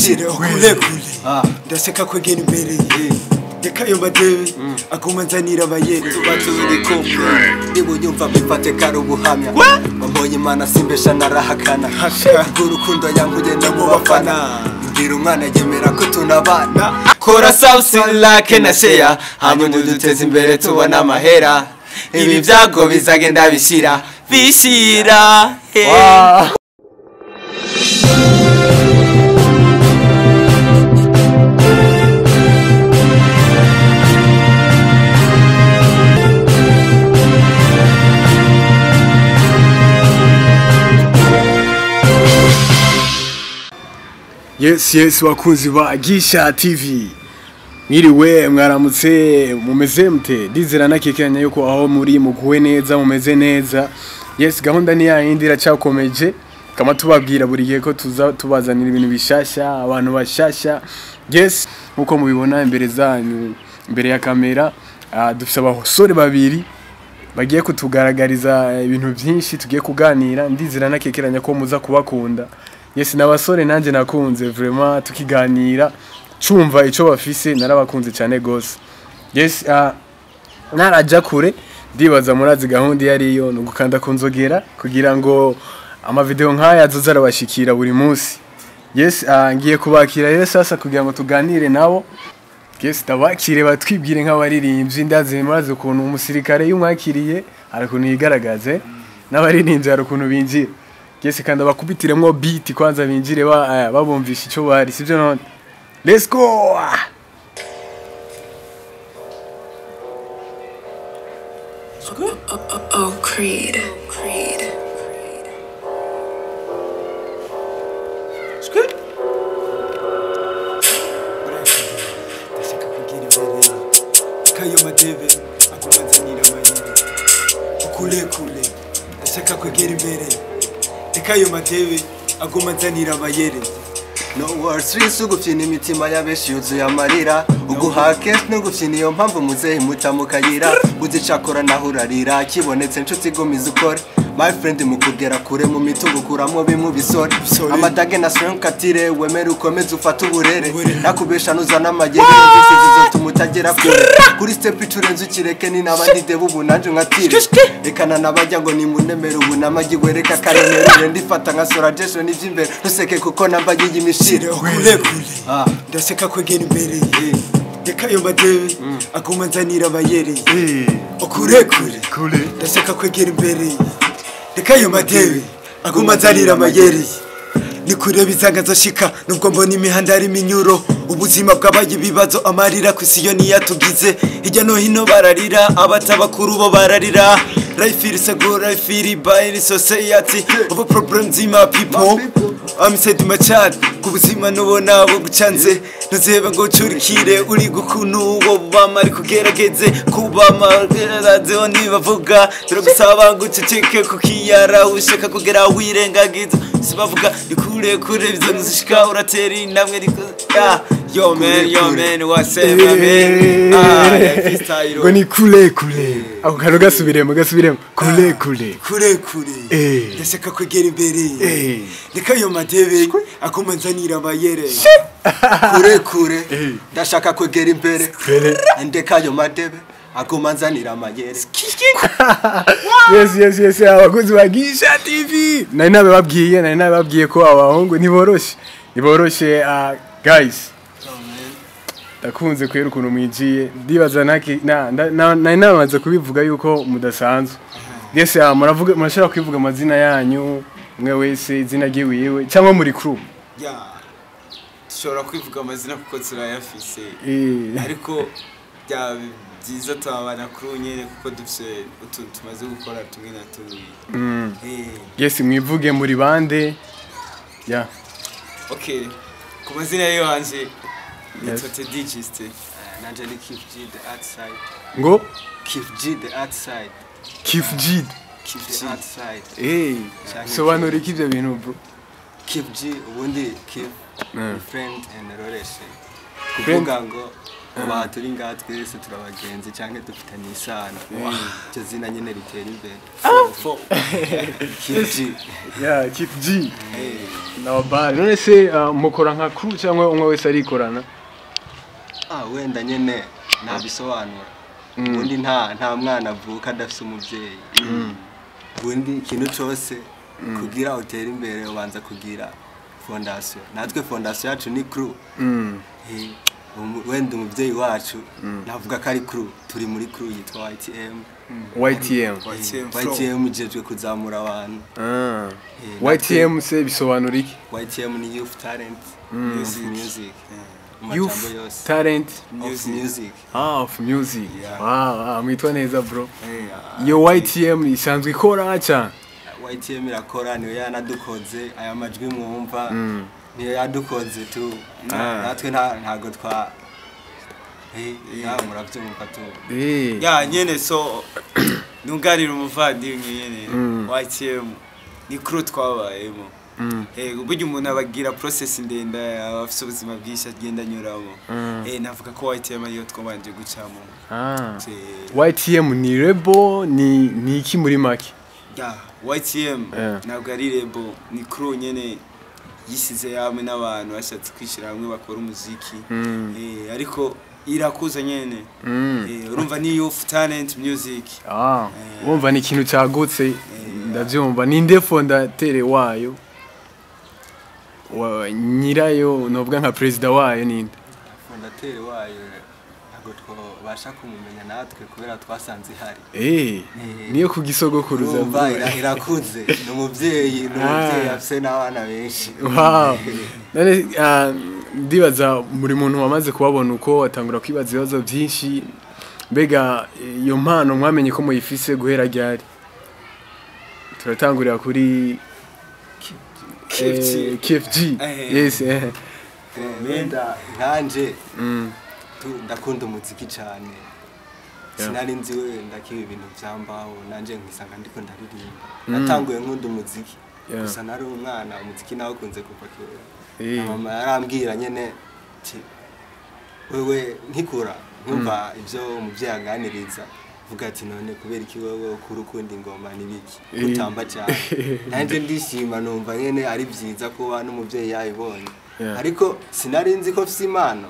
Shire kule kule. Ndashaka kwegera imbere. Reka ayo madebe aguma nzanira abayeri. Tuba turi kumwe nibunyumva mbifate kari ubuhamya. Wambonye Imana simbesha narahakana. Kubw'urukundo yankuye no mu bafana. Mbwira umwana yemera ko tunabana. Kora subscribe, like na share, hanyuma uduteze imbere tubona amahera. Ibi byago bizagenda bishira bishira. Wow. Yes, yes, wakunzi ba Gisha TV. Mwiriwe, mwaramutse, mumeze mute. Ndizera nakekeranya yuko aho muri muguwe neza, mumeze neza. Yes, gahunda ni yayindi iracyakomeje. Kama tubabwira buri gihe ko tuza tubazanira ibintu bishasha, abantu bashasha. Yes, nkuko mubibona imbere zanyu, imbere ya kamera, dufite abasore babiri bagiye kutugaragariza ibintu byinshi tugiye kuganira. Ndizera nakekeranya ko muza kubakunda. Yes, n'abasore nanje nakunze vraiment tukiganira cumva ico bafise narabakunze cyane gose. Yes, naraja kure ndibaza murazi gahunda yari yo no gukanda kunzogera kugira ngo ama video nkaya azoza arabashikira buri munsi. Yes, ngiye kubakira rero sasa kugira ngo tuganire nabo. Yes, tabakire batwibwire nk'abaririmbyi. Ndazi murazi ukuntu umusirikare yumwakiriye arakuntu yigaragaze n'abaririmbyi arakuntu binjira. Yes, kandi abakubitiremwo beat kwanza binjire babumvisha ico bari, sivyo none? Let's go. Oh, Creed. Creed. Ndashaka kwegera imbere. Reka ayo madebe aguma nzanira amayeri. Kule kule. Ndashaka kwegera imbere. Reka ayo madebe aguma nzanira amayeri. No words streets ugufyina imitima y'abenshi yuzuye amarira. Uguha kenshi no gufyina iyo mpamvu muzehe muca mu kayira. Uzicakora naho urarira kibonetse inshuti gumiza ukore. My friend mukugera kure mu mitungo kuramo bimwe bisore. Amadage na katire wemere ukomeze ufate uburere. Nakubesha nuzana amagere inzitizi zotuma utagera kure. Kuri step icurenze ukireke ni n'abandi debe ubu nanje nkatire. Rekana n'abajya ngo nimunemere ubu n'amagi wereka karemerere. Ndifata nka sora jesho n'ivy'imbere ntuseke kuko nambaye iyi mishire. Kule kule. Ndashaka kwegera imbere. Reka ayo madebe aguma nzanira abayeri. Kure kure. Ndashaka kwegera imbere. Reka ayo madebe aguma nzanira amayeri. Ni kure bizanga zoshika nubwo mbona imihanda ari iminyuro. Ubuzima bwabaye ibibazo amarira ku isi yo niyatugize. Hirya no hino bararira abatabakuru bo bararira. Life is a good life is by the society of problems in my people. I'm said my child kubuzima nubona bugucanze ntuzeba ngo curikire uri gukuntu wo bamari kugerageze kuba maradiyo nibavuga turagusaba ngo uceceke kukiyara ushaka kugera wirengagiza sibavuga ikure kure bizonzishika uratera intambwe. Yo man, what's up my man? Freestyle. Ngo ni kule kule. Ako kantu gasubiremo gasubiremo kule kule. Kure kure. Ndashaka kwegera imbere. Reka ayo madebe aguma nzanira amayere. Kure kure. Ndashaka kwegera imbere. Ndeka ayo madebe aguma nzanira amayere. Yes, yes, yes, abakunzi ba Gisha TV. Nari nababwiye ko abahungu niboroshe. Niboroshe guys. Ndakunze kwera ukuntu mwigiye ndibaza nari namaze kubivuga yuko mudasanzwe. Yes, muravuga murashobora kwivuga amazina yanyu umwe wese izina ryiwiwe cyangwa muri crew. Yeah. Dushobora kwivuga amazina kuko turayafise. Ariko bya byiza twabana crew nyene kuko dufise utuntu tumaze gukora tumwe na tumwe. Yes, mwivuge muri bande. Yeah. Okay. Ku mazina yanje nitwa Teddy Giste. Nanje ni Kif G the outside. Ngo? Kif G the outside. Kif G. Kif G outside. Sobanura iki ibyo bintu bro? Kif G ubundi Kif friend and relation. Kuvuga ngo Uba turi ngaha twese turabagenzi cyangwa dufitanye isano. Iryo zina nyine ritera imbere. Keep G. Yeah, Keep G. Nababari. None se mukora nka crew cyangwa umwe wese arikorana? Wenda nyene nabisobanura. Ubundi nta mwana avuka adafise umuvyeyi. Ubundi ikintu cose kugira utere imbere ubanza kugira fondation. Natwe fondation yacu ni crew. Wenda umuvyeyi wacu navuga ko ari crew, turi muri crew yitwa YTM. YTM. YTM ijejwe kuzamura abantu. YTM se bisobanura iki? YTM ni Youth Talent Music. Youth Talent of Music. Of Music. Wow, mwitwa neza bro. Iyo YTM isanzwe ikora cyane. YTM irakora, niyo yanadukoze aya majwi mwumva, niyo yadukoze tu. Natwe ntago twa murabyumva tu. Ya nyene so nunganira umuvandimwe nyene YTM ni crew twabayemo. Burya umuntu abagira process ndende, aba afise ubuzima bwinshi agenda anyuramo. Navuga ko YTM ariyo twabanje gucamo. YTM ni rebo ni iki muri make? YTM ntabwo ari rebo, ni crew nyene yisize hamwe n'abantu bashatse kwishyira hamwe bakora umuziki. Ariko irakuza nyene. Urumva ni Youth Talent Music. Urumva ni ikintu cyagutse, ndabyumva. Ninde fondateur wayo? Nyirayo novuga nka president wayo ninde? Fondateur wayo ntabwo twabasha kumumenya natwe kubera twasanze ihari. Niyo kugisogokuruza irakuze, ni umuvyeyi afise n'abana benshi. Wow. None ndibaza muri muntu wamaze kubabona uko atangura kwibaza ibibazo byinshi. Mbega iyo mpano mwamenye ko muyifise guhera ryari? Turatangurira kuri KFG. Yes. Wenda nkanje ndakunda umuziki cyane. Sinari nzi wenda kiba ibintu byambaho, nanje nkisanga ndiko ndaririmba. Natanguye nkunda umuziki. Gusa nari umwana, umuziki nawe ukunze kuva kera. Mama yarambwira nyene ati wewe nkikura nkumva ibyo umuvyeyi aganiriza, vuga ati none kubera iki wewe ukura ukunda ingoma nibiki utamba cyane. Nanje ndishima numva nyene ari byiza kuba n'umuvyeyi yayibonye. Ariko sinari nzi ko mfise impano.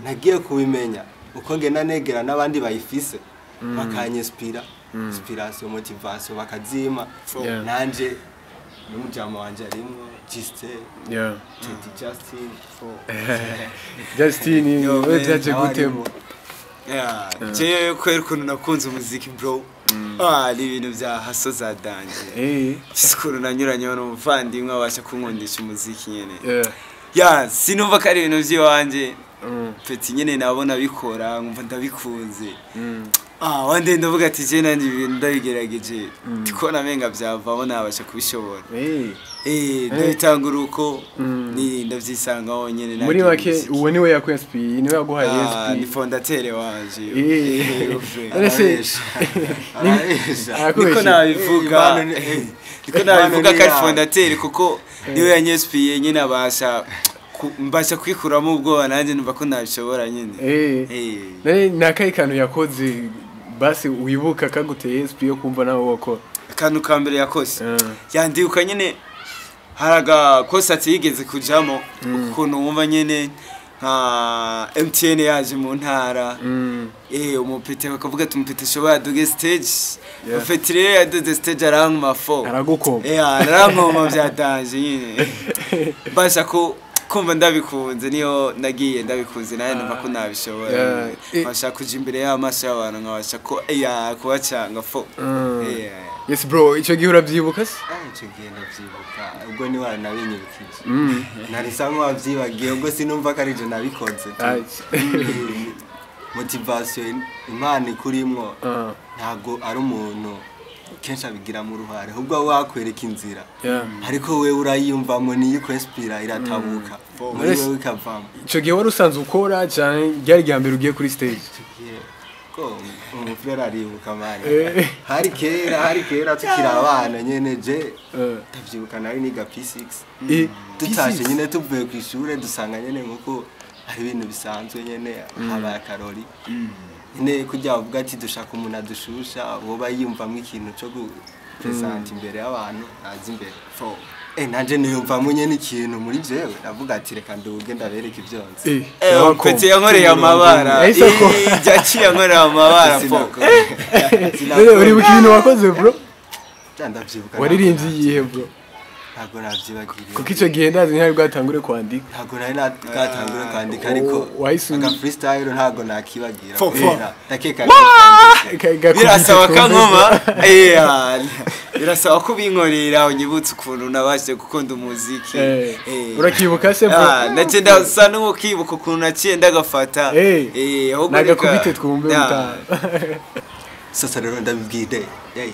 Nagiye kubimenya uko ngenda negera n'abandi bayifise bakanyespira, inspiration, motivation bakazima. Nanje n'umujama wanje arimwo Justin. Justin. Justin we byaje gute? Jewe kwera ukuntu nakunze umuziki bro. Ari ibintu bya haso za danje. Ukuntu nanyuranyeho n'umuvandimwe abasha kunkundisha umuziki nyene. Sinumva ko ari ibintu by'iwanje. Peti nyene nabona bikora nkumva ndabikunze. Wande ndavuga ati je nanje ibintu ndabigerageje. Ndiko namenga byavamo nabasha kubishobora. Ndabitangura uko ni ndavyisangaho nyene. Muri make uwo niwe yakwinspire, niwe yaguhaye SP. Ni fondateur wanje. Niko nabivuga. Niko nabivuga ko ari fondateur kuko niwe yanyespiye nyene abasha mbasha kwikuramo ubwoba nanjye numva ko nabishobora nyene. None nakaye kantu yakoze basi wibuka kaguteye SP yo kumva nawe wakora? Akantu ka mbere yakoze yandibuka nyene haraga concert yigeze kujamo, ukuntu wumva nyene nka MTN yaje mu ntara. Umupete bakavuga ati umupete shobora duge stage. Umupete rero yaduze stage arankoma fo. Aragukoma. Arankoma bya danger nyene. Mbasha ko kumva ndabikunze, niyo nagiye ndabikunze naye numva ko nabishobora. Mbasha kuja imbere y'amaso y'abantu nkabasha ko kubacanga fo. Yes bro, icyo gihe urabyibuka se? Icyo gihe ndabyibuka, ubwo ni waranabinyibukije. Nari sa nk'uwavyibagiye, ubwo sinumva ko ari je nabikoze. Motivation Imana ikurimwo ntago ari umuntu kenshi abigiramo uruhare, ahubwo wakwereka inzira. Ariko wewe urayiyumvamo, niyo ikwinspira iratabuka muri wewe ikavamo. Icyo gihe wari usanzwe ukora cyane, ryari rya mbere ugiye kuri stage? Ko umupira aribuka mani. Hari kera tukiri abana nyene je ndavyibuka nari niga P6. Tutashe nyine tuvuye ku ishure dusanga nyene nkuko Ari ibintu bisanzwe nyene, habaye akarori nyene kujya uvuga ati dushaka umuntu adushusha, woba yiyumvamwo ikintu co gupresenta imbere y'abantu naza imbere. Nanje niyumvamwo nyene ikintu muri jewe, ndavuga ati reka nduge ndabereke ivyo nzi. Pete yankoreye amabara. Jaci yankoreye amabara. Uri ibintu wakoze bro? Ndavyibuka. Waririmbye iyihe bro? Ntabwo navyibagiriye. Kuko ico gihe ndazi ntihari bwatangure kwandika. Ntabwo nari bwatangure kwandika, ariko aga freestyle ntabwo nakibagira. Ndakeka birasaba kankoma. Birasaba kubinkorera unyibutse ukuntu nabashe gukunda umuziki. Urakibuka se bro? Nace ndasa n'ukibuka ukuntu naciye ndagafata. Nagakubite twumve mutaha. Sasa rero ndabibwire,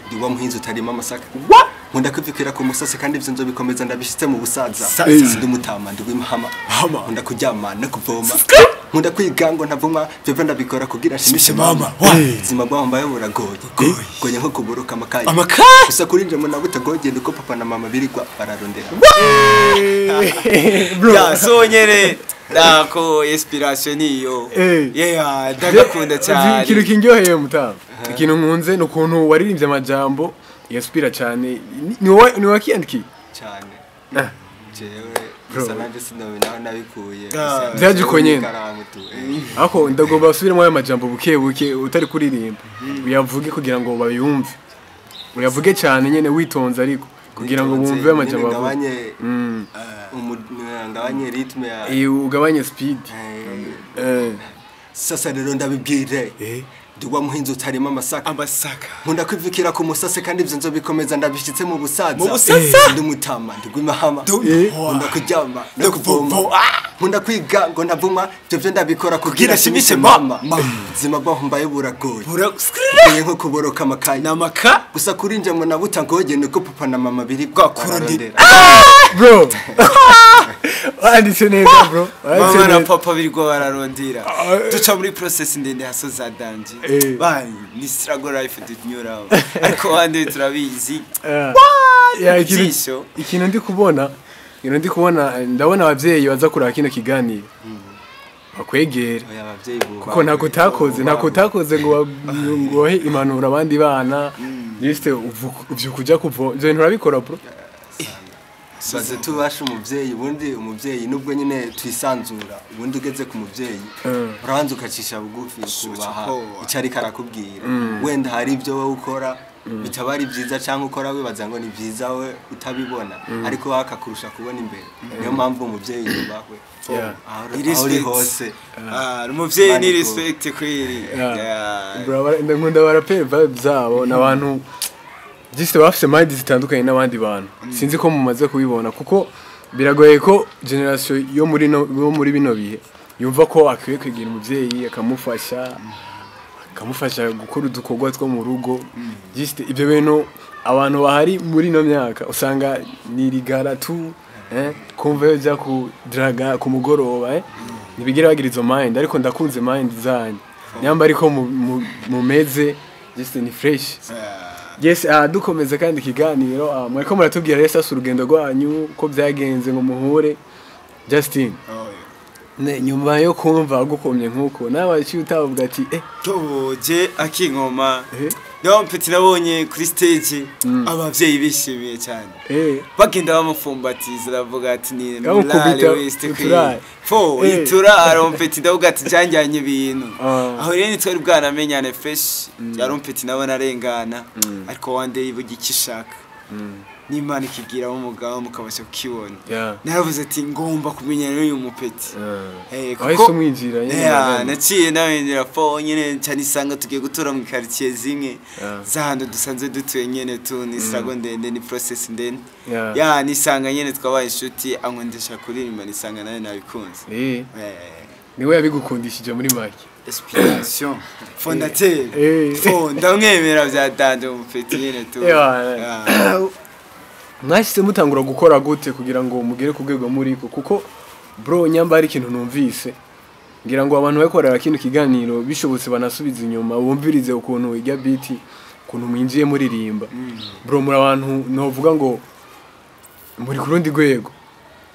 ndi wa muhinzi utarima amasaka. Nkunda kwivukira ku musase kandi ivyo nzobikomeza ndabishitse mu busaza. Ndi mutama ndi w'imahama. Nkunda kuryama no kuvoma. Nkunda kwiga ngo ntavuma, vyova ndabikora kugira nshimishe mama. Ubuzima bwambaye buragoye. Goye nko kuburuka amakaye. Gusa kuri nje mbona butagoye nuko papa na mama birigwa bararondera. Bro, so nyene dako inspiration niyo. Yeah, ndagakunda cyane. Ikintu kinyoheye mutama. Ikintu nkunze nukuntu waririmbye amajambo yaspira cyane. Ni wakiyandikiye cyane. Jewe gusa nanje sinabona nabikuye. Byaje uko nyene. Ako ndagomba basubiremo ayo majambo buke buke utari kuririmba. Uyavuge kugira ngo bayumve. Uyavuge cyane nyene witonze ariko kugira ngo bumve amajambo ugabanye. Ugabanye ritme ya. Ugabanye speed. Sasa rero ndabibwire. Ndi wa muhinzi utarima amasaka. Nkunda kwivukira ku musase kandi ivyo nzobikomeza ndabishitse mu busaza. Ndi mutama ndi gw'imahama. Nkunda kuryama no kuvoma. Nkunda kwiga ngo ntavuma, ivyo ndabikora kugira nshimishe mama. Ubuzima bwambaye buragoye. Goye nko kuboroka amakaye. Gusa kuri nje mbona butangoye nuko papa na mama birigwa bararondera. Bro. Wanditse neza bro. Mama na papa birigwa bararondera. Duca muri process ndende hasoza danje. Bari ni struggle life tunyuraho. Ariko wande turabizi. Ikintu ndi kubona ndabona abavyeyi baza kuraba kino kiganiro. Bakwegera. Kuko ntako utakoze ngo ngohe impanuro abandi bana. Juste uvyo kuja kuvo. Ivyo bintu urabikora bro? Baze tubasha umuvyeyi, ubundi umuvyeyi nubwo nyine twisanzura, ubundi ugeze ku muvyeyi urabanza ukacisha bugufi kubaha icyo ariko arakubwira. Wenda hari ibyo wowe ukora bitaba ari byiza cyangwa ukora wibaza ngo ni byiza we utabibona, ariko wakakurusha kubona imbere. Niyo mpamvu umuvyeyi yubahwe aho uri hose. Umuvyeyi ni respect kwiri. Bro, nkunda barapera vibe zabo n'abantu just bafise mind zitandukanye n'abandi bantu. Sinzi ko mumaze kubibona kuko biragoye ko generation yo muri bino bihe yumva ko akwiye kwegera umuvyeyi akamufasha gukora udukorwa two mu rugo. Just ibyo bintu abantu bahari muri no myaka usanga ni rigara tu kumva yo ja ku draga ku mugoroba nibigira bagira izo mind, ariko ndakunze mind zanyu nyamba ariko mumeze just ni fresh. Yes, dukomeza kandi ikiganiro. Mwariko muratubwira rero sasa urugendo rwanyu ko byagenze ngo muhure Justin. Nyuma yo kumva agukomye nkuko nawe aciye utavuga ati toje akinkoma. Niyo mpeti nabonye kuri stage abavyeyi bishimiye cyane. Bagenda bamufumbatiza bavuga ati ni murare wese kwi. Fo ituraro mpeti ndavuga ati janjanye ibintu. Aho rero nitwari bwanamenyane fresh yarumpeti nabona arengana ariko one day ibuga ikishaka. N'Imana ikigira umugabo mukabasha kukibona. Naravuze ati ngomba kumenya n'uyu mupeti. Kuko umwinjira nyene. Naciye nawinjira fo nyene cyane isanga tugiye gutura mu quartier zimwe zahandi dusanzwe dutuye nyene tu ni struggle ndende ni process ndende. Nisanga nyene twabaye inshuti ankundisha kuririmba nisanga nawe nabikunze. Niwe yabigukundishije muri make. Inspiration fondateur. Fo ndamwemera bya danje umupeti nyene tu. Mwashyize mutangura gukora gute kugira ngo mugere ku rwego muriko? Kuko bro nyamba ari ikintu numvise ngira ngo abantu bakorera kino kiganiro bishobotse banasubiza inyuma bumvirize ukuntu ijya beat ukuntu mwinjiye muririmba. Bro muri abantu novuga ngo muri kurundi rwego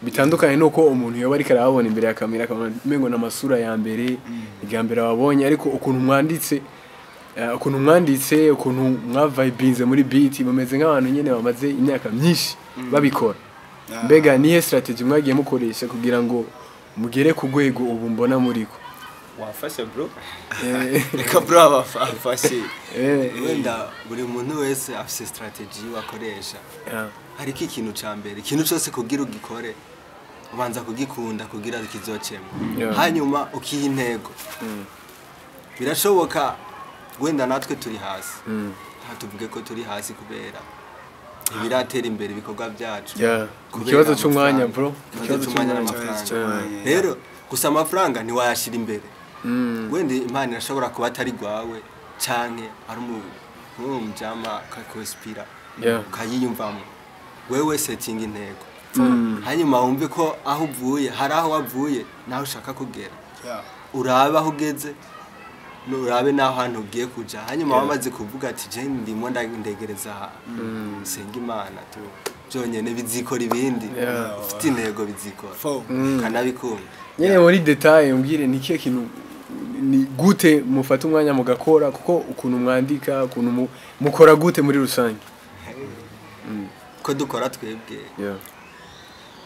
Bitandukanye nuko umuntu yoba ariko arababona imbere ya kamera akabona umengo n'amasura ya mbere, irya mbere ababonye, ariko ukuntu mwanditse, ukuntu mwanditse, ukuntu mwavibinze muri beat, mumeze nk'abantu nyene bamaze imyaka myinshi babikora. Mbega nihe strategy mwagiye mukoresha kugira ngo mugere ku rwego ubu mbona muriko? Wafashe bro, reka bro abafashe. Wenda buri muntu wese afise strategy wakoresha. Ariko ikintu ca mbere, ikintu cyose kugira ugikore ubanza kugikunda kugira kizocemo. Hanyuma ukiha intego. Birashoboka wenda natwe turi hasi. Tuvuge ko turi hasi kubera ibiratera imbere ibikorwa byacu. Ikibazo cy'umwanya bro, ikibazo cy'umwanya n'amafaranga. Rero gusa amafaranga ntiwayashira imbere. Wenda Imana irashobora kuba atari gwawe canke ari umujama kakwespira ukayiyumvamo. Wewe setting intego. Hanyuma wumve ko aho uvuye hari aho wavuye naho ushaka kugera. Urabe aho ugeze, urabe naho hantu ugiye kuja. Hanyuma wamaze kuvuga ati je ndimo ndengereza aha. Senga Imana tu. Byonyene bizikora ibindi. Ufite intego bizikora. Kanabikunda. Nyene muri detail umbwire ni kihe kintu ni gute mufata umwanya mugakora, kuko ukuntu mwandika, ukuntu mukora gute muri rusange? Ko dukora twebwe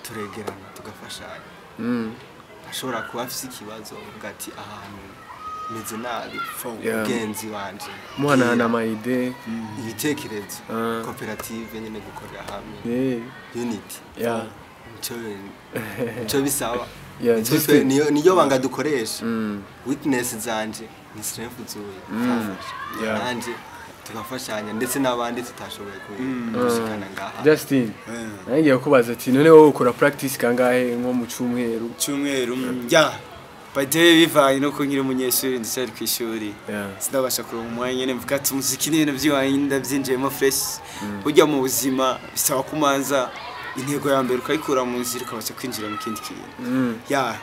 turegerana tugafashanya. Ashobora kuba afise ikibazo uvuga ati ahantu meze nabi, mugenzi wanje muhanahana amayide, ibitekerezo, koperative nyene gukorera hamwe, unity. Nico bisaba. Niyo banga dukoresha. Weakness zanje ni strength zuye. Nanje tugafashanya ndetse n'abandi tutashoboye gushikana ngaha. Justin, nangiye kubaza ati none wowe ukora practice kangahe nko mu cyumweru? Cyumweru ya baje bivanye no kunkira umunyeshuri ndashari kwishuri. Sindabasha kuronka umwanya nyene mvuga ati umuziki n'ibintu by'iwanyu ndabyinjiyemo fresh. Burya mu buzima bisaba kumanza intego ya mbere ukayikura mu nzira ukabasha kwinjira mu kindi kintu. Ya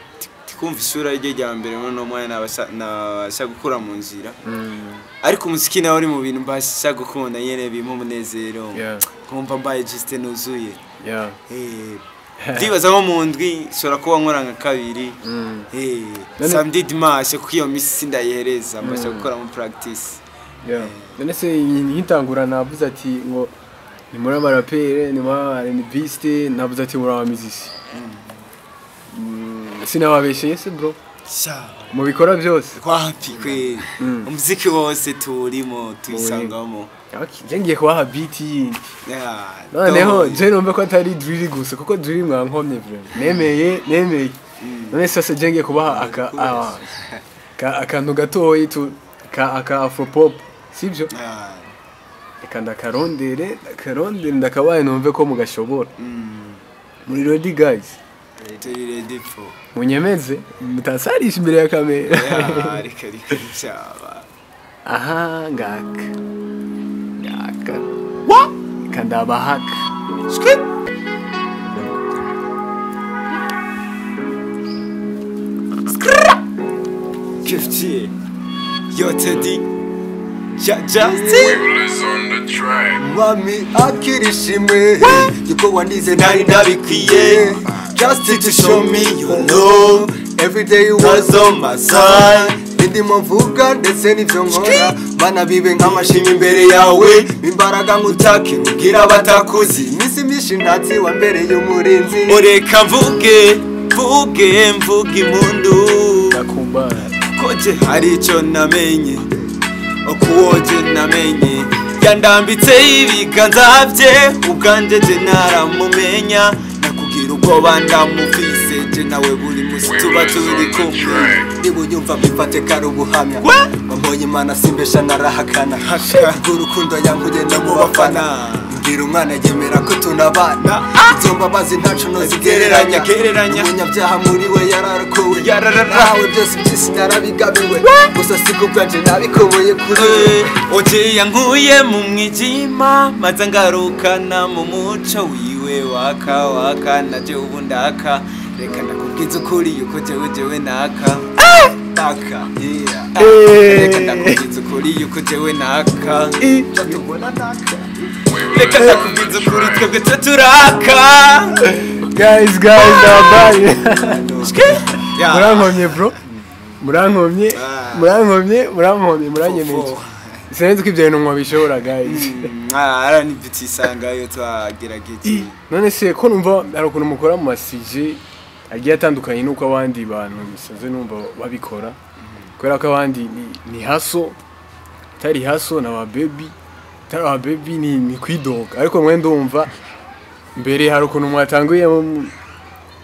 tikumva isura rye rya mbere no mwanya nabasha gukura mu nzira. Ariko umuziki nawe uri mu bintu mbasha gukunda nyene bimpa umunezero. Kumva mbaye juste nuzuye. Ndibaza nko mu ndwi nshobora kuba nkora nka kabiri. Samedi dimanche kuko iyo misi ndayihereza mbasha gukora mu practice. None se nkitangura navuze ati ngo ni muri amarapere, ni muri R&B, navuze ati muri abamizisi. Sinababeshye se bro? Mubikora byose kwapi kweli. Umuziki wose turimo tuyisangamo. Okay, ngiye kubaha beat yindi. Noneho je numva ko atari drill gusa kuko drill mwankomye vraiment. Nemeye. None sasa je ngiye kubaha aka akantu gatoyi tu aka afropop, sibyo? Reka ndakarondere ndakabaye numve ko mugashobora. Muri ready guys? Turi ready for. Munyemeze mutasarisha imbere ya kamera. Reka cyaba. Aha ngaka. Ngaka. Wa kandabahaka. Skip. Skra. Kifti. Yo Teddy. Justin. Mwami akirishimwe yuko wandize nari ndabikwiye. Just to show me your love. Every day you was on my side. Ndimo mvuga ndetse n'ivyo nkora. Bana bibe nk'amashimwe imbere yawe. Imbaraga nkutake ubwira abatakuzi. Imisi myinshi ntatsi wa mbere y'umurinzi. Ureka mvuge mvuge mvuge impundu. Koje hari ico namenye, okuwoje namenye. Yandambitse ibiganza bye ubwanje je naramumenya. Nakugira ubwoba ndamufise je nawe buri musi tuba turi kumwe. Niba unyumva mbifate kari ubuhamya. Wambonye Imana simbesha narahakana. Urukundo yankuye no mu bafana. Mbwira umwana yemera ko tunabana. Izo mbabazi ntaco nozigereranya. Umunyabyaha muri we yararakowe. Nawe byose by'isi narabigabiwe. Gusa siko bwanje nabikoboye kuri we. Oje yankuye mu mwijima maze ngarukana mu muco wiwe waka waka naje ubu ndaka. Reka ndakubwiza ukuri yuko jewe jewe naka. Naka. Reka ndakubwiza ukuri yuko jewe naka. Reka ndakubwiza ukuri twebwe turaka. Guys, guys, bye. Murankomye bro. Murankomye, murankomye, murankomye, muranyemeje. Sinzi ko ibyo bintu mwabishobora guys. Ara ni bitisanga yo twagerageje. None se ko numva hari ukuntu mukora mu masije agiye atandukanye nuko abandi bantu musanze numva babikora. Kubera ko abandi ni haso, tari haso na ba baby, tari ba baby ni kwidoga. Ariko mwe ndumva mbere hari ukuntu mwatanguye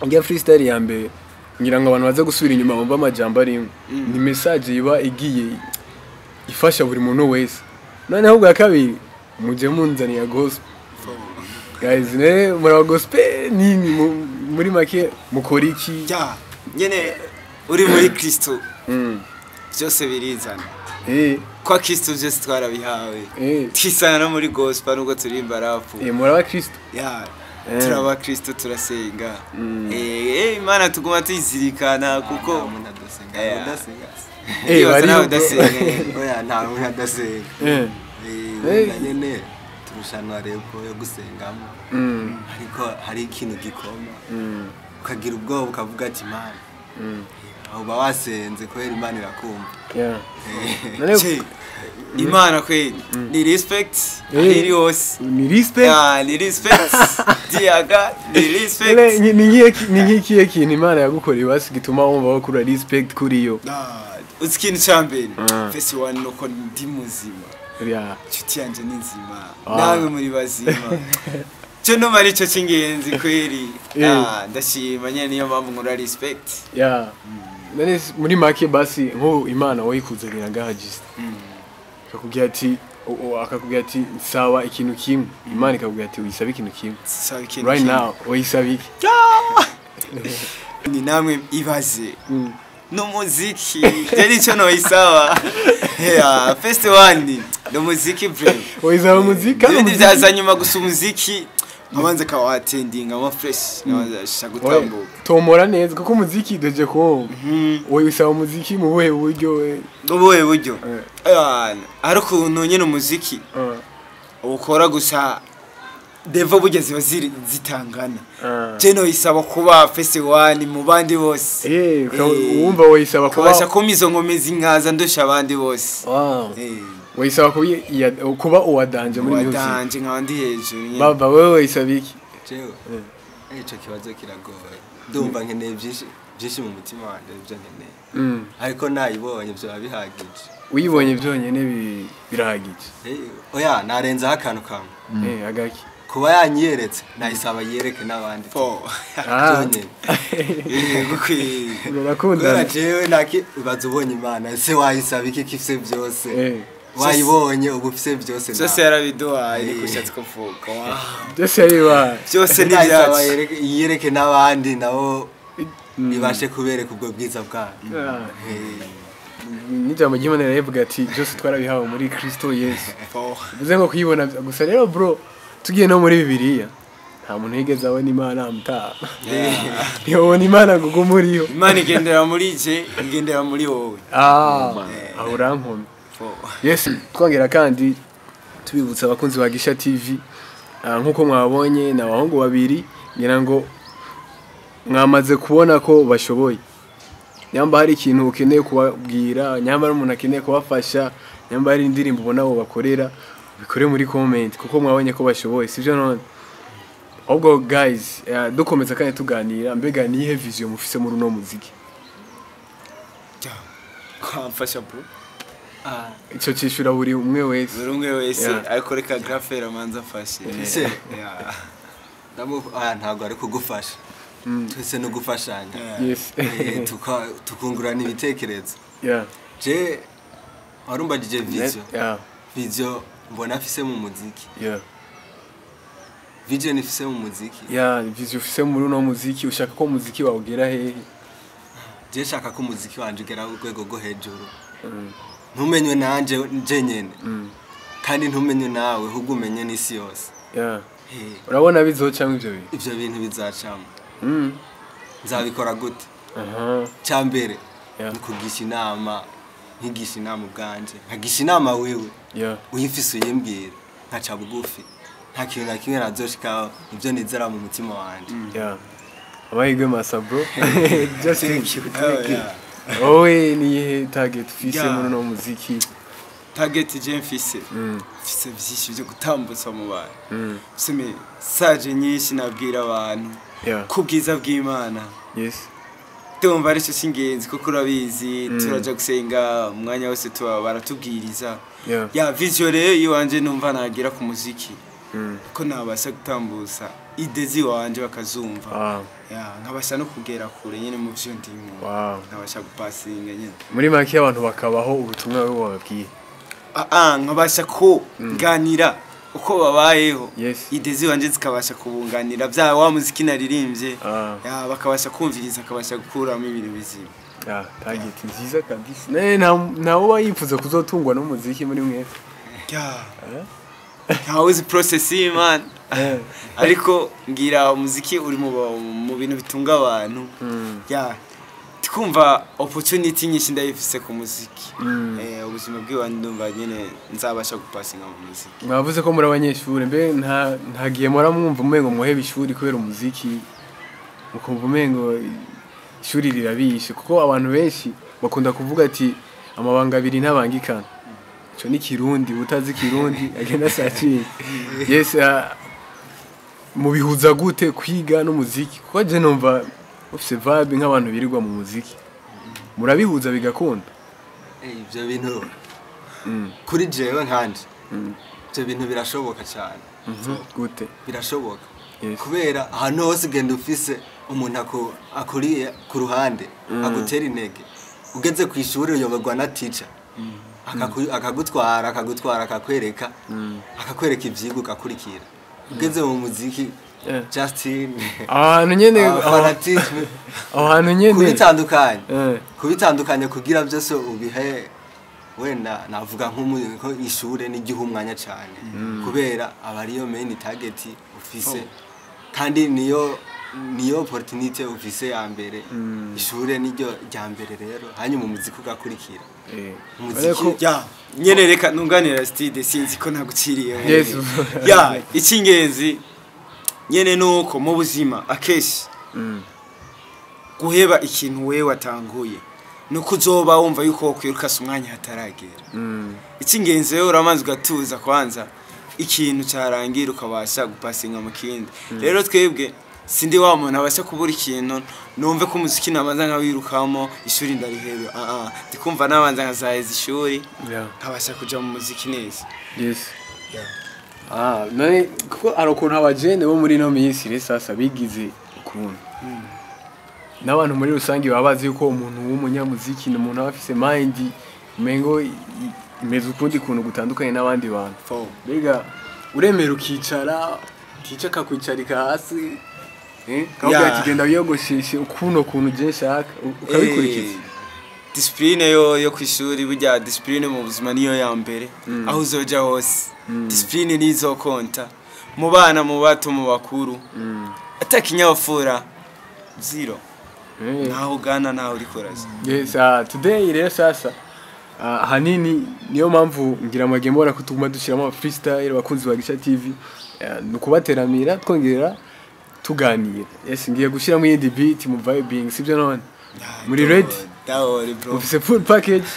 ngiye freestyle ya mbere ngira ngo abantu baze gusubira inyuma bumva amajambo arimo. Ni message iba igiye ifasha buri muntu wese. Noneho bwa kabiri muje munzaniya gospel. Guys, ne muri gospel ni muri make mukora iki? Ya, nyene uri muri Kristo. Byose birizana. Kwa Kristo byose twarabihawe. Twisana no muri gospel nubwo turimba rap. Muri aba Kristo. Ya, turaba Kristo turasenga. Imana tuguma tuyizirikana kuko umuntu adasenga. Bari udasenga. Oya, nta muntu adasenga. Nyene turushanwa reko yo gusengamo. Ariko hari ikintu gikoma. Ukagira ubwoba ukavuga ati Imana. Aho ba wasenze kubera Imana irakumva. Imana kweli ni respect iri hose. Ni respect. Ya, ni respect. Diaga ni respect. Ni nkikiye kintu Imana yagukoreye basi gituma wumva wakura respect kuri yo. Uzi ikintu ca mbere fesi one nuko ndi muzima. Ya. Inshuti yanje ni nzima. Nawe muri bazima. Cyo no mari cyo cy'ingenzi kweli. Ndashima nyene niyo mpamvu nkora respect. Ya. None muri make basi nko Imana wayikuzanira ngaha just. Akakubwira ati akakubwira ati nsaba ikintu kimwe. Imana ikakubwira ati uyisaba ikintu kimwe. Saba ikintu right now uyisaba iki? Ni namwe ibaze. N'umuziki je nico noyisaba. Yeah, first one no muziki bro. Uyisaba umuziki kandi ibindi byaza nyuma gusa umuziki nkabanza ka attending ama fresh nkabanza gutambuka. Tomora neza kuko umuziki deje ko uyisaba umuziki mu buhe buryo? Ubuhe buryo? Ari ukuntu nyene umuziki ukora gusa devo bugeze zitangana. Je no isaba kuba first one mu bandi bose. Wumva woyisaba kuba kubasha kumizo nkomezi nkaza ndusha abandi bose. Woyisaba kuba uwadanje muri music. Uwadanje nkandi hejuru. Baba wewe woyisaba iki? Jewe. Ico kibazo kiragoye. Ndumva nkeneye byinshi byinshi mu mutima wanje ibyo nkeneye. Ariko nayibonye byo bihagije. Uyibonye byonyene birahagije. Oya, narenzaho akantu kamwe. Agaki. Kuba yanyeretse nayisaba yereke n'abandi. Byonyene. Urakunda. Jewe naki ubaza ubonye Imana ese wayisaba iki kifse byose. Wayibonye ubu ufise byose. Byose yarabiduhaye niko ushatse kuvuga. Byose yaribaye. Byose ni byacu. Yereke n'abandi nabo ibashe kubereka ubwo bwiza bwayo. N'ijambo ry'Imana rivuga ati byose twarabihawe muri Kristo Yesu. Bivuze ngo kuyibona gusa rero bro tugiye no muri Bibiliya nta muntu yigeze abona Imana amutaha. Ntiyobona Imana ngo muriyo. Imana igendera muri je, igendera muri wowe. Aho urankomye. Yes, twongera kandi tubibutsa abakunzi ba Gisha TV nkuko mwabonye na abahungu babiri ngira ngo mwamaze kubona ko bashoboye. Nyamba hari ikintu ukeneye kubabwira, nyamba hari umuntu akeneye kubafasha, nyamba hari indirimbo ubona bo bakorera, bikore muri comment kuko mwabonye ko bashoboye, sivyo none? Ahubwo guys, dukomeza kandi tuganira, mbega nihe vision mufise muri uno muziki? Kwamfasha bro. Ico cishura buri umwe wese. Buri umwe wese ariko reka grafera manza afashe. Ntabwo ari kugufasha. Twese no gufashanya. Yes. Tukungurana ibitekerezo. Yeah. Je warumbagije video. Yeah. Video mbona afise mu muziki. Yeah. Vision ifise mu muziki. Yeah, vision ifise muri no muziki ushaka ko muziki wawugera hehe? Je shaka ko muziki wanje ugera ku rwego rwo hejuru. Ntumenywe nanje je nyene. Kandi ntumenywe nawe ahubwo umenye n'isi yose. Yeah. Urabona bizocamwe ivyo bintu? Ivyo bintu bizacamwe. Nzabikora gute? Cyambere nikugisha inama, nkigisha inama ubwanje, nkagisha inama wewe. Uyifise uyimbwira, nkaca bugufi. Nta kintu na kimwe nazoshikaho, ivyo nizera mu mutima wanje. Amahirwe masa bro. Just Thank you, thank you. Wowe niyihe target ufise muri uno muziki? Target je mfise vyinshi byo gutambutsa mu bantu. Mfise message nyinshi nabwira abantu ku bwiza bw'Imana. Yes. Tumva ari cyo cy'ingenzi kuko urabizi turaja gusenga umwanya wose tuba baratubwiriza. Ya vision rero iwanje numva nagira ku muziki. Ko nabasha gutambuza idezi wanje bakazumva. Ya nkabasha no kugera kure nyene mu byo ndimo. Nkabasha gupasinga nyene. Muri make abantu bakabaho ubutumwa bwo bababwiye. Nkabasha ko nganira uko babayeho. Idezi wanje zikabasha kubunganira bya wa muziki naririmbye. Ya bakabasha kumviriza akabasha gukuramo ibintu bizima. Target nziza kabisa. Na uba yifuza kuzotungwa n'umuziki muri mwe. Ya. How is process man? Ariko ngira umuziki uri mu bintu bitunga abantu. Ya. Tikumva opportunity nyinshi ndayifise ku muziki. Ubuzima bwiwanje ndumva nyene nzabasha gupasinga mu muziki. Mwavuze ko muri abanyeshuri mbe ntagiye mora mwumva umengo muheba ishuri kubera umuziki, mukumva umengo ishuri rirabishe, kuko abantu benshi bakunda kuvuga ati amabanga abiri ntabangikana. Ico ni Kirundi, utazi Kirundi agenda sachi. Yes, mubihuza gute kwiga n'umuziki? Kuko je numva ufise vibe nk'abantu birirwa mu muziki. Murabihuza bigakunda? Ibyo bintu kuri jewe nkanje ibyo bintu birashoboka cyane. Gute? Birashoboka. Kubera ahantu hose ugenda ufise umuntu akuriye ku ruhande agutera intege. Ugeze ku ishuri uyoborwa na teacher. Akagutwara akakwereka akakwereka ivyigwa ugakurikira. Ugeze mu muziki Justin ahantu nyene fanatisme ahantu nyene kubitandukanye kugira byose ubihe wenda navuga nko ishure n'igihe umwanya cyane kubera abariyo main target ufise kandi niyo opportunity ufise ya mbere ishure niryo rya mbere rero hanyuma umuziki ugakurikira. Umuziki ya nyene reka nunganira Stide sinzi ko naguciriye. Ya icyingenzi nyene nuko mu buzima akeshi guheba ikintu wewe watanguye nuko uzoba wumva yuko kwirukasa umwanya hataragera. Icyingenzi wewe uramanza ugatuza kwanza ikintu cyarangira ukabasha gupasinga mu kindi. Rero twebwe sindi wa muntu abasha kubura ikintu numve ko umuziki nabanza nkawirukamo ishuri ndarihebe. Ndikumva nabanza nkazaheza ishuri nkabasha kuja mu muziki neza. Yes. None kuko arokuntu abajene bo muri no minsi sasa bigize ukuntu n'abantu muri rusangi baba bazi yuko umuntu w'umunyamuziki ni umuntu aba afise mind umengo imeze ukundi kuntu gutandukanye n'abandi bantu. Mbega uremera ukicara tica akakwicarika hasi kavuga ati genda wiyogosheshe ukuno kuntu je nshaka ukabikurikiza. Discipline yo kwishuri burya discipline mu buzima niyo ya mbere aho uzoja hose. Discipline nizo konta mu bana mu bato mu bakuru atakinyabafura zero naho ugana naho urikoraza. Yes, today rero sasa hanini niyo mpamvu ngira amagembora kutuguma dushiramo freestyle abakunzi ba Gisha TV nukubateramira twongera tuganira. Yes, ngiye gushiramo iyindi beat mu vibing sibyo none? Muri ready? Dawori bro. Ufise full package.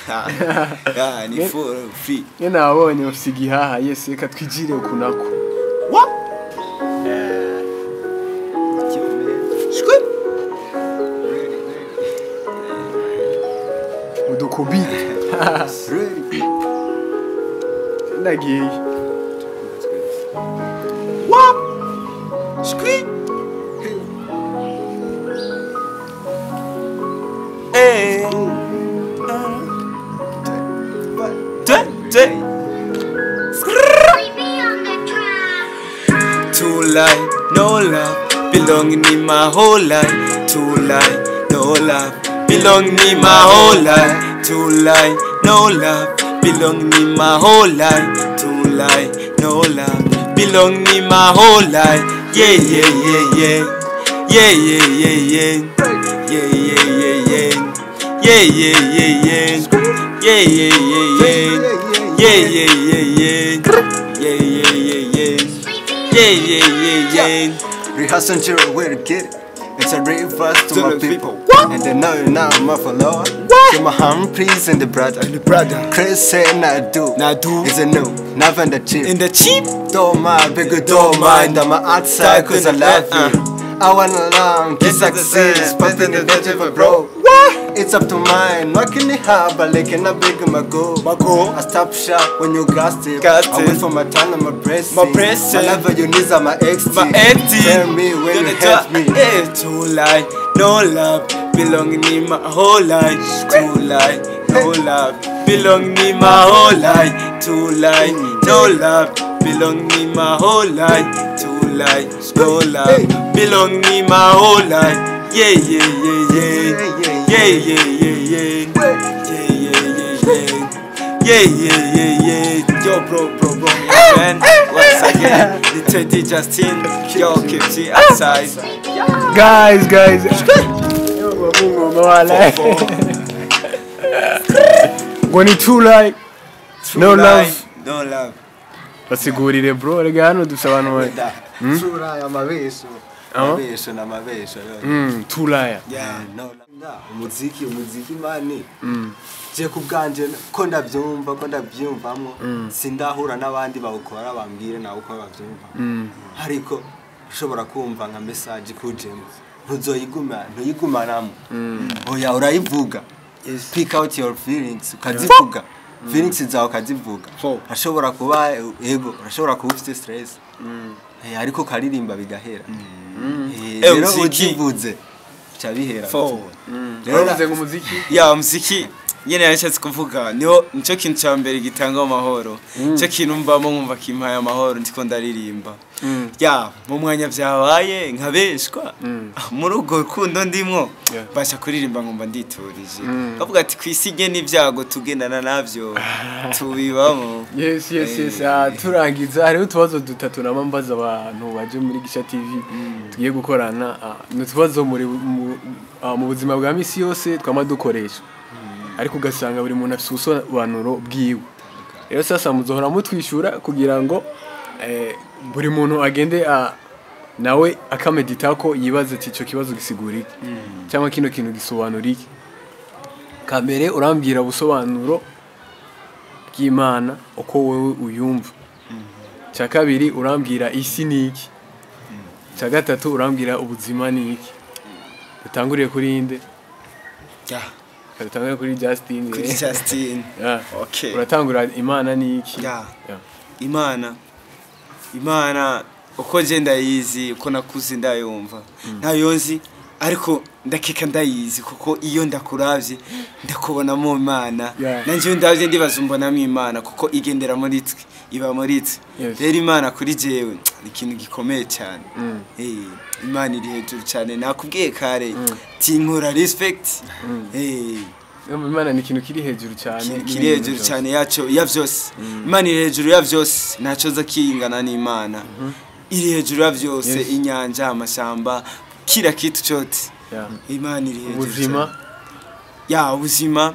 Ya ni full free. Ye nabonye ufise igihaha. Yes, reka twijire ukunako. What? Udukubite. Ndagiye. What? Squeak. Hey. Two life, no love, belonging in my whole life. Two life, no love, belonging in my whole life. Two life, no love, belonging in my whole life. Two life, no love, belonging in my whole life. Yeah, yeah, yeah, yeah. Yeah, yeah, yeah, yeah. Yeah, yeah, yeah, yeah. Yeah, yeah, yeah, yeah. Yeah, yeah, yeah, yeah. Yeah, yeah, yeah, yeah. Yeah, yeah, yeah, yeah. Yeah, yeah, yeah, yeah. Rehearsal where to get it. It's a reverse to To my the people. people. And they know you now my follower. To my hand please and the brother. And the brother. Chris say not do. Not do. It's a new, never the cheap. In the cheap. Don't mind, big don't mind. I'm outside cause I love you. I wanna learn to succeed. It's popping the digital bro. It's up to mine. Working it hard, but like in a big my goal. My goal. I stop shop when you got it. Got I it. wait for my time and my blessing. My blessing. My lover, you need my ex. My empty. Tell me when you help me. Too lie, no love, belonging in my whole life. Too lie, no love, belonging in my whole life. Too lie, no love, belonging in my whole life. Too lie, no love, belonging in my whole life. Yeah, yeah, yeah, yeah. Yeah, yeah, yeah, yeah. Yeah, yeah, yeah, yeah. Yeah, yeah, yeah, yeah. Yo, bro, bro, bro, man. Once again, the Teddy Justin. Yo, keep G outside. Guys, guys. Ngo ni true lie, no love. No love. Basigurire bro, rega hano dufise abantu bari. True lie, amabesho. Amabesho n'amabesho. True lie. Yeah. No, umuziki mani. Je kubganje ko ndavyumva ko ndavyumvamwo sindahura n'abandi bawukora bambwire nawe uko bavyumva. Ariko ushobora kumva nka message kujemo ntuzoyiguma ntuyigumanamo. Oya urayivuga. Pick out your feelings ukazivuga. Feelings zawe ukazivuga. Ashobora kuba ego urashobora kuba ufite stress. Ariko ukaririmba bigahera. Rero uzivuze cyabihera. Rero ngo umuziki ya umuziki nyene yashatse kuvuga niho nico kintu ca mbere gitanga amahoro. Nico kintu mbamo nkumva kimpaye amahoro ndiko ndaririmba. Ya mu mwanya vyabaye nkabeshwa muri ugo rukundo ndimwo basha kuririmba nkumva nditurije. Bavuga ati kwisige n'ivyago tugendana navyo tubibamo. Yes yes yes. Turangiza hariho utubazo dutatu namambaza abantu baje muri Gisha TV tugiye gukorana. N'utubazo muri mu buzima bwa misi yose twama dukoresha. Ariko ugasanga buri muntu afite ubusobanuro bwiwe. Rero sasa muzohora mutwishura kugira ngo buri muntu agende nawe akamedita ko yibaze ati ico kibazo gisigura iki cyangwa kino kintu gisobanura iki. Kamere urambwira ubusobanuro bw'Imana uko wewe uyumva. Cya kabiri urambwira isi ni iki. Cya gatatu urambwira ubuzima ni iki. Dutanguriye kuri inde? Uratangura kuri Justin. Kuri Justin. Yeah. Okay. Uratangura Imana ni iki? Yeah. Yeah. Imana uko je ndayizi uko nakuze ndayumva. Ntayo nzi ariko ndakeka ndayizi kuko iyo ndakuravye ndakubona mu Imana. Yeah. Nanje ndavye ndibaza mbona mu Imana kuko igendera muri twe iba muri twe. Rero Imana kuri jewe ni ikintu gikomeye cyane. Imana iri hejuru cyane nakubwiye kare tinkura respect. Imana ni ikintu kiri hejuru cyane. Kiri hejuru cyane yaco ya vyose. Imana iri hejuru ya vyose ntaco za kingana n'Imana. Iri hejuru ya vyose inyanja amashamba kila kitu chote. Imana iri hejuru. Ubuzima. Ya ubuzima.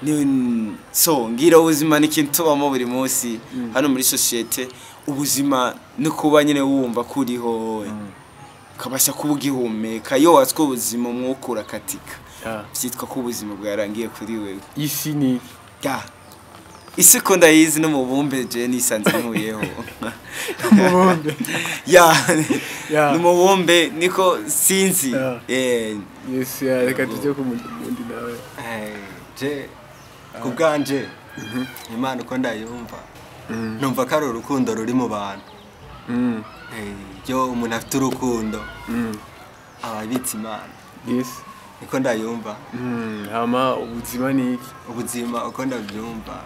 Ni so ngira ubuzima ni ikintu tubamo buri munsi hano muri societe. Ubuzima no kuba nyene wumva kuriho kabasha kubugihumeka iyo watswe ubuzima umwukura katika byitwa ko ubuzima bwarangiye kuri wewe. Isi ni isi ko ndayizi no mubumbe je nisanze nkuyeho. Mubumbe ya no mubumbe niko sinzi. Yes reka tujye ku mundi nawe. Je kubganje Imana uko ndayumva numva ko ari urukundo ruri mu bantu. Yo umuntu afite urukundo ababitse Imana. Yes. Niko ndayumva. Hama ubuzima ni iki? Ubuzima uko ndabyumva.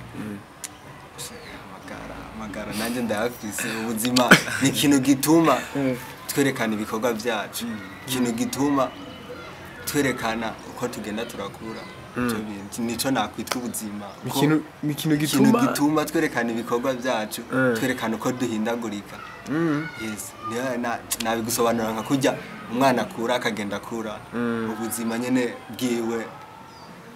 Amagara nanjye ndayafise. Ubuzima ni ikintu gituma twerekana ibikorwa byacu. Ikintu gituma twerekana uko tugenda turakura. Nico nakwitwa ubuzima. Ikintu gituma twerekana ibikorwa byacu, twerekana uko duhindagurika. Yes, nabigusobanura nka kujya umwana akura akagenda akura. Ubuzima nyene bwiwe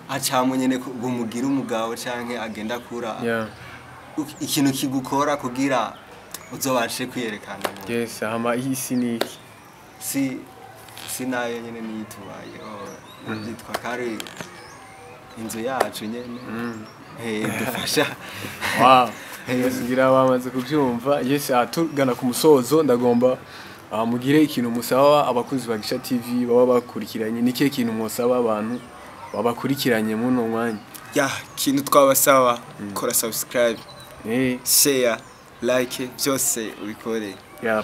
acamwe nyene bumugira umugabo canke agenda akura. Ikintu kigukora kugira uzobashe kwiyerekana. Yes, hama isi ni iki? Si Isi nayo nyene niyitubayeho, nabyitwa kari inzu yacu nyene. Dufasha. Wow. Ngira bamaze kubyumva. Yes, tugana ku musozo, ndagomba mugire ikintu musaba abakunzi ba Gisha TV baba bakurikiranye. Ni kihe kintu musaba abantu babakurikiranye muno mwanya? Ya, kintu twabasaba, kora subscribe, share, like, byose ubikore. Yeah.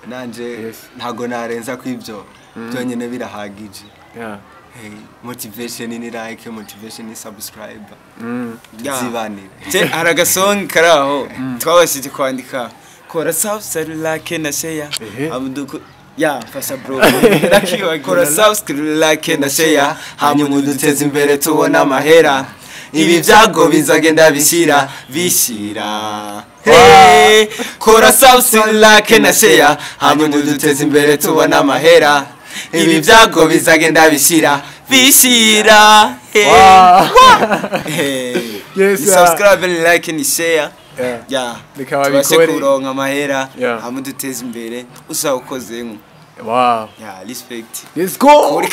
Nanje Yes. ntago narenza ku ibyo byonyine, birahagije. Hey, motivation ni like, motivation ni subscribe. Yeah. Tuzibanire. Je, hari agasongi kari aho twabashije kwandika: kora subscribe, like na share. Amuduku ya mfasha bro, nakiwa. Kora subscribe, like na share, hanyuma uduteze imbere tubona amahera. Ibi byago bizagenda bishira bishira. Hey, kora subscribe, like na share, hanyuma uduteze imbere tubona amahera. Ibi byago bizagenda bishira bishira. Hey. Hey. Yes, Ni subscribe, ni like, ni share. Yeah. Reka tubashe babikore. kuronka amahera, hamwe duteze imbere, usaba ukozemo. Wow. Yeah, respect. Let's go.